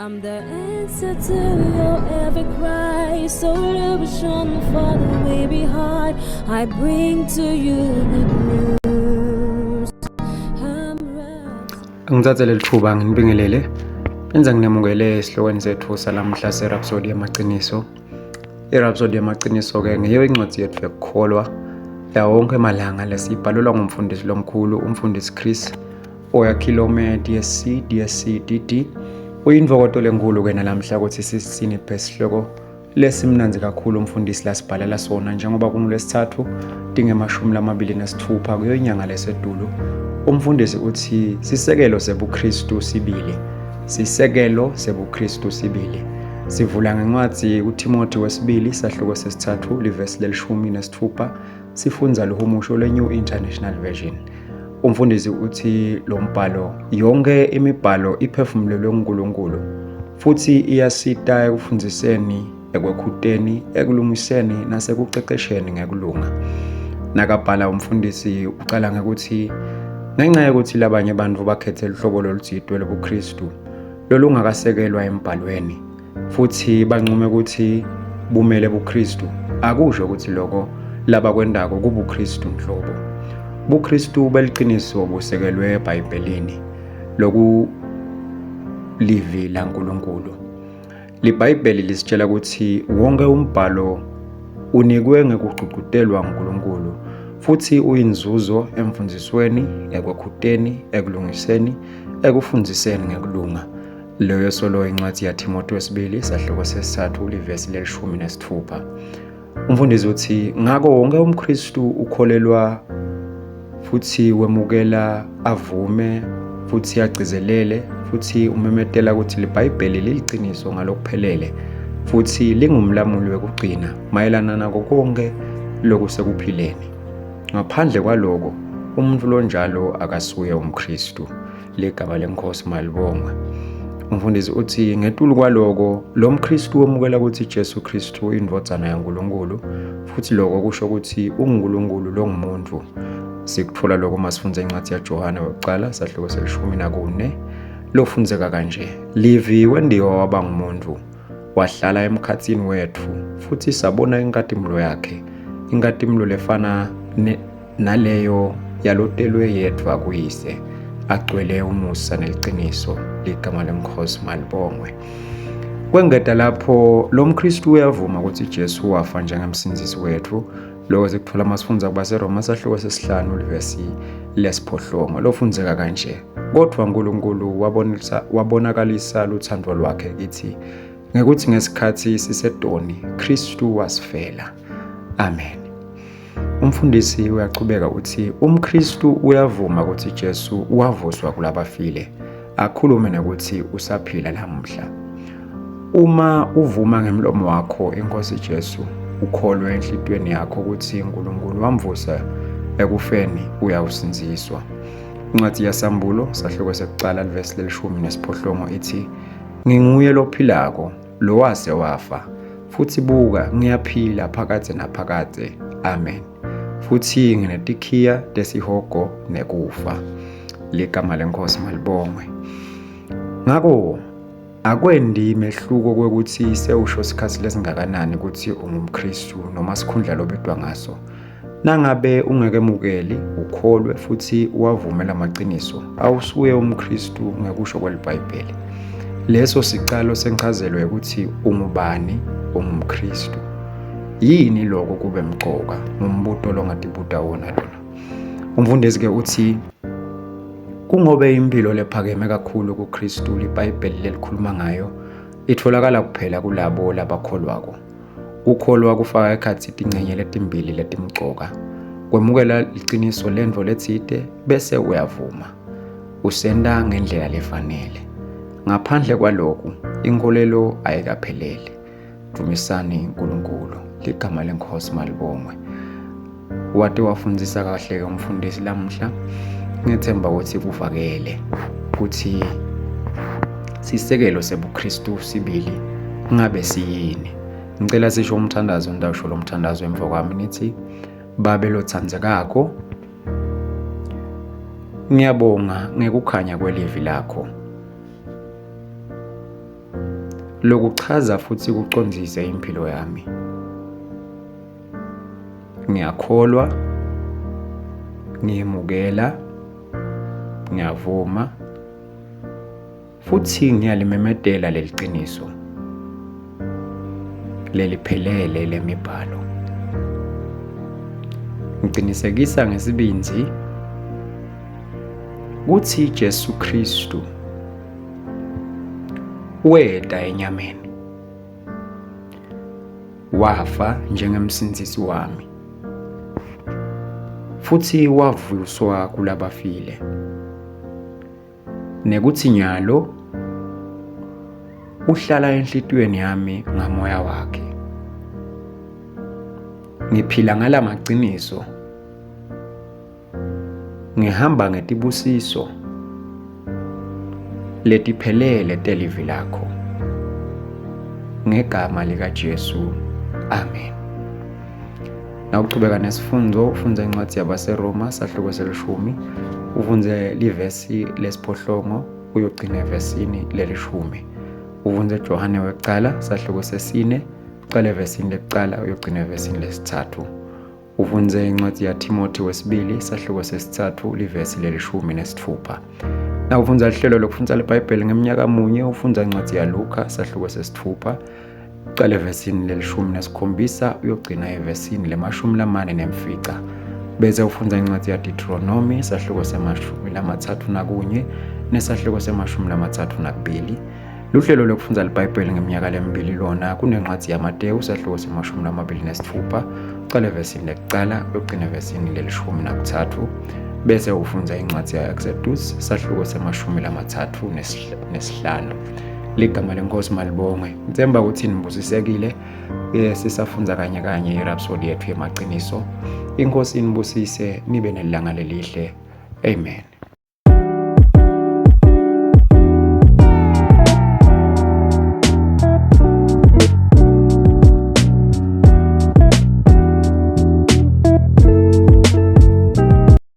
I'm the answer to your every cry, solution for the weary heart. I bring to you good news. I'm wrapped. Ngithathe leli thuba nginibingelele enza nginemukele esihlokweni sethu salamhla seRhapsody yamaqiniso. IRhapsody yamaqiniso-ke ngeyo incwadi yethu yokukholwa yawo wonke malanga lesiyibhalelwa ngumfundisi lomkhulu umfundisi Chris Oyakhilome DSC DSC DD. Uyintokoto lenkulu-ke nalamhla ukuthi sisiniphe isihloko lesimnandzi kakhulu umfundisi lasibhalela sona njengoba kungulwesithathu tinge-26 kuyo inyanga lesedulu. Umfundisi uthi sisekelo sebuKristu sibili, sisekelo sebuKristu sibili. Sivula ngencwadi kuTimothy wesibili sahluko sesithathu livesi lelishumi nesithupha, sifundza luhumusho lwe-New International Version. Umfundisi uthi lo mbhalo, yonke imibhalo iphefumulelwe uNkulunkulu futhi iyasita ekufundziseni, ekwekhuteni, ekulungiseni nasekucecesheni ngekulunga. Nakabhala umfundisi ucala ngekuthi ngenxa yokuthi labanye abantu bakhethe luhlobo lolutsite lobuKristu lolungakasekelwa embhalweni futhi banqume ukuthi bumele buKristu, akusho ukuthi lokho labakwendako kubuKristu nhlobo. BuKristu beliqiniso busekelwe eBhayibhelini, loku livi laNkulunkulu. LiBhayibheli lisitshela ukuthi wonke umbhalo unikwe ngekugcugcutelwa nguNkulunkulu futhi uyinzuzo emfundzisweni, ekwekhuteni, ekulungiseni, ekufundziseni ngekulunga. Leyo solo incwadi yaTimothy wesibili sahluko sesithathu livesi lelishumi nesithupha. Umfundisi uthi ngakho wonke umKristu ukholelwa futhi wemukela, avume futhi agcizelele futhi umemetela ukuthi liBhayibheli liliciniso ngalokuphelele futhi lingumlamuli wekugcina mayelana nako konke lokusekuphileni. Ngaphandle kwaloko, umuntu lonjalo akasuye umKristu. Ligama lenkosi malibongwe. Umfundisi uthi ngetulu kwaloko lo mKristu wemukela ukuthi Jesu Kristu indvodzana yaNkulunkulu futhi lokho kusho ukuthi unguNkulunkulu longumuntu. Sikuthola lokho masifundza incwadi yaJohane wokuqala sahluko selishumi nakune lofundzeka kanje: Livi wendiwa waba ngumuntu, wahlala emkhatsini wethu, futhi sabona inkatimlo yakhe, inkatimlo lefana naleyo yalotelwe yedvwa kuyise, agcwele umusa neliciniso. Ligama leNkosi malibongwe. Kwengeta lapho, lo mKristu uyavuma ukuthi Jesu wafa njengemsindzisi wethu. Lokho sikuthola masifundza kubaseRoma sahluko sesihlanu livesi lesiphohlongo lofundzeka kanje: kodwa uNkulunkulu wabonakalisa luthando lwakhe kithi ngekuthi ngesikhathi sisedoni Kristu wasifela. Amen. Umfundisi uyachubeka uthi umKristu uyavuma ukuthi Jesu wavuswa kulabafile, akhulume nokuthi usaphila lamuhla. Uma uvuma ngemlomo wakho inkosi Jesu, ukholwe enhlitiyweni yakho ukuthi uNkulunkulu wamvusa ekufeni, uyawusindziswa. Incwadi yaSambulo sahluko sekucala livesi lelishumi nesiphohlongo ithi nginguye lophilako lowase wafa, futhi buka ngiyaphila phakadze naphakadze. Amen. Futhi nginetikhiya tesihogo nekufa. Ligama lenkosi malibongwe. Ngakho akwendi mehluko kwekuthi sewusho sikhathi lesingakanani ukuthi ungumKristu noma sikhundla lobidwa ngaso. Nangabe ungekemukeli, ukholwe futhi uwavumela amaqiniso, awusuye umKristu ngekusho kweliBhayibheli. Leso sicalo senchazelo yokuthi ungubani ungumKristu. Yini lokho kube mcoka? Ngumbuto longatibuta wona lona. Umfundisi ke uthi kungobe impilo lephakeme kakhulu kuKristu liBhayibheli lelikhuluma ngayo itholakala kuphela kulabo labakholwako. Kukholwa kufaka ekhatsi tingcenye letimbili letimcoka. Kwemukela liciniso lentfo letsite bese uyavuma. Usenta ngendlela lefanele. Ngaphandle kwaloku, inkholelo ayikapheleli. Dvumisani uNkulunkulu. Ligama lenkosi malibongwe. Wate wafundzisa kahle ke umfundisi lamuhla. Ngithemba ukuthi kuvakele ukuthi sisekelo sebuKristu sibili ngabe siyini. Ngicela sisho umthandazo, ngitawusho lo mthandazo emva kwami nithi: Babe lothandzekako, ngiyabonga ngekukhanya kwelivi lakho. Lokuchaza futhi kucondzise impilo yami. Ngiyakholwa, ngiyemukela, ngiyavuma futhi ngiyalimemetela leli qiniso leliphelele lemibhalo. Ngiqinisekisa ngesibindi kuthi Jesu Kristu weta enyameni wafa njengemsindisi wami futhi wavuswa kulabafile nekuthi nyalo uhlala enhlitiyweni yami ngamoya wakhe. Ngiphila ngalamaqiniso, ngihamba ngetibusiso letiphelele telivi lakho. Ngegama likaJesu, amen. Nawuchubeka nesifundo ufundza incwadi yabaseRoma sahluko selishumi ufundze livesi lesiphohlongo uyogcina evesini lelishumi. Ufundze Johane wekucala sahluko sesine uqale evesini lekucala uyogcina evesini lesithathu. Ufundze incwadi yaThimothi wesibili sahluko sesithathu livesi lelishumi nesitfupha. Nawufundza lihlelo lokufundza liBhayibheli ngeminyaka munye ufundza incwadi yaLuka sahluko sesitfupha Uqale evesini lelishumi nesikhombisa uyogcina evesini lemashumi lamane nemfica. Bese ufundza incwadi yaDeuteronomy sahluko semashumi 31 nesahluko semashumi 32. Luhlelo lokufundza liBhayibheli ngeminyaka lemibili lona kunencwadi yaMatewu sahluko semashumi 26 uqale evesini lekucala uyogcina evesini lelishumi nakuthathu. Bese ufundza incwadi ya-Exodus sahluko semashumi 35. Ligama lenkosi malibongwe. Ngithemba ukuthi nibusisekile. Sisafunza kanye kanye iRhapsody yethu yemaqiniso. Inkosi inibusise nibe nelanga lelihle. Amen.